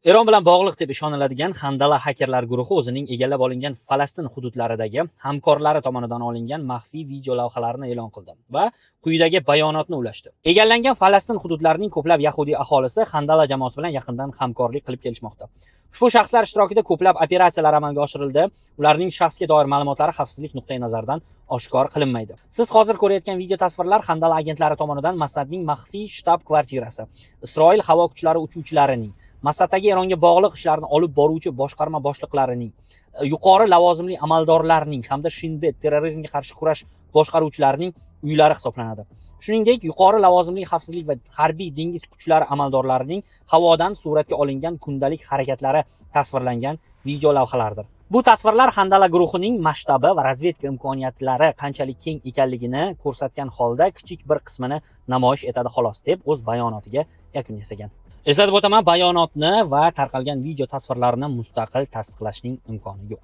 Eron bilan bog'liq deb ishoniladigan Handala xakerlar guruhi o'zining egallab olingan Falastin hududlaridagi hamkorlari tomonidan olingan maxfiy video lavhalarni e'lon qildi va quyidagi bayonotni ulashdi. Egallangan Falastin hududlarining ko'plab yahudiy aholisi Handala jamoasi bilan yaqindan hamkorlik qilib kelishmoqda. Ushbu shaxslar ishtirokida ko'plab operatsiyalar amalga oshirildi. Ularning shaxsga doir ma'lumotlari xavfsizlik nuqtai nazaridan oshkor qilinmaydi. Siz hozir ko'rayotgan video tasvirlar Handala agentlari tomonidan Massadning maxfiy shtab kvartirasi, Isroil havo kuchlari uchuvchilarining, Massaddagi Eronga bog'liq ishlarni olib boruvchi boshqarma boshliqlarining, yuqori lavozimli amaldorlarning hamda Shinbet terrorizmga qarshi kurash boshqaruvchilarining uylari hisoblanadi. Shuningdek, yuqori lavozimli xavfsizlik va harbiy dengiz kuchlari amaldorlarining havodan suratga olingan kundalik harakatlari tasvirlangan video lavhalardir. Bu tasvirlar Handala guruhining masshtabi va razvedka imkoniyatlari qanchalik keng ekanligini ko'rsatgan holda kichik bir qismini namoyish etadi xolos, deb o'z bayonotiga yakun yasagan. Eslatib o'taman, bayonotni va tarqalgan video tasvirlarni mustaqil tasdiqlashning imkoni yo'q.